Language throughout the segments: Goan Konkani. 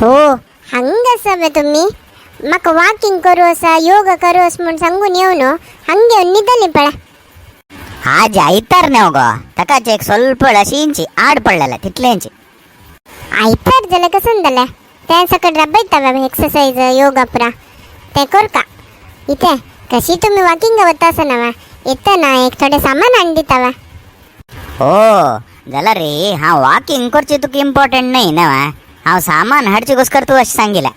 हो हांगा आसा बे तुमी. म्हाका वॉकिंग करू आसा, योगा करू अस म्हूण सांगून येवन हांग येवन न्हिदली पळय. आज आयतार न्हय गो, ताकाच एक ಸ್ವಲ್ಪ अशी इंची आड पडलेले तितलेंची. आयतार जाल्यार कसं जालें? तें सकट राबयता बाबा एक्सरसाइज योगा पुरा तें करका. इथे कशी तुमी वॉकिंग वता आसा ना, येतना एक थोडें सामान हाडून दिता वा. हो जाल्यार रे, हांव वॉकिंग करची तुका इम्पॉर्टंट न्हय ना, हांव सामान हाडचे गोस्कर तूं अशें सांगिलें.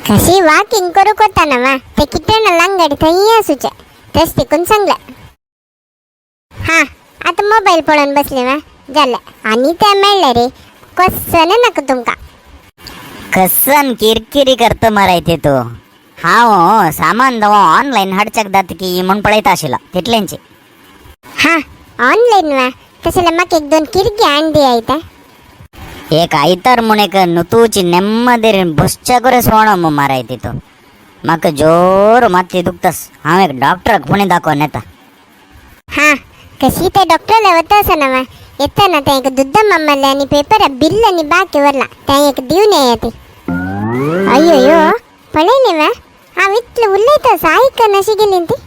कशी वॉकिंग करूक वता ना वा, ते कितें लांगाडी थंय आसूचें तेच तिकून सांगलें. हा आतां मोबायल पळोवन बसले वा जालें आनी तें मेळ्ळें रे, कसं नाका तुमकां. कसन किरकिरी करता मरे ते तूं. हांव सामान दवो ऑनलायन हाडच्याक जाता की म्हूण पळयता आशिल्लो तितलेंची. हा ऑनलायन वा, तशें जाल्यार म्हाका एक दोन किरकी हाडून दिया इथे. एक आयतार म्हूण एक नुतूची ನೆಮ್ಮದಿर बसच्या सोणो मु माराय तितू. म्हाका जोर मातली दुखतास, हांव एक डॉक्टराक पुणे दाखोवन येता. हा कशी ते डॉक्टरला वता आसा ना वा, येतना तें एक दुद्द मामाले आनी पेपरा बिल आनी बाकी व्हरला, तें एक दिवन येया ती. अय्यो पळयलें वा, हांव इतलें उलयता आसा आयकनाशी गेली ती.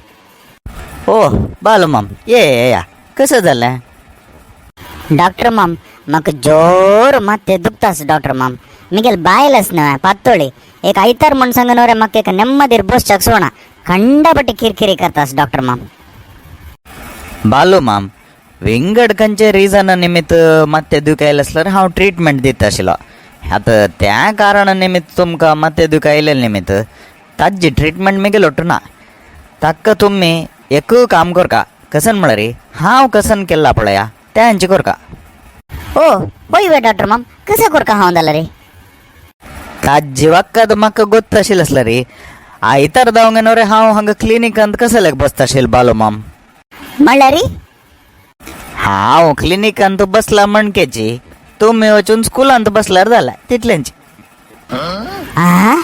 ओ बालू माम, ये ये या, कसं जालें? डॉक्टर माम, म्हाका जोर मात्ते दुखतास डॉक्टर माम. मिगेल बायलस न्हय पातोळी, एक आयतार म्हूण सांगून रे म्हाका एक ನೆಮ್ಮದಿर बसच्याक सोणा, खंडापट्टी किरकिरी करतास डॉक्टर माम. बालू माम, विंगड खंयचे रिजना निमित्त मात्ते दुख आयले आसल्यार हांव ट्रिटमेंट दिता आशिल्लो. आतां त्या कारणा निमित्त तुमकां मात्ते दुख आयिल्ले निमित्त ताजी ट्रिटमेंट मिगेल ना. ताका तुमी एक काम करका, कसन म्हळ्यार हांव कसन केल्ला पळया तेंचे करका. ओ होय वे डॉक्टर माम, कसं करका हांव जाल्यार रे? ताजी वखद म्हाका गोत्त आशिल्लें आसलें रे. आयतार धांवंक न्हू रे, हांव हांगा क्लिनिकांत कसल्याक बसता आशिल्लें बालू माम? म्हणल्यार? हांव क्लिनिकांत बसला म्हणकेची तुमी वचून स्कुलांत बसल्यार जालें तितलेंच. आ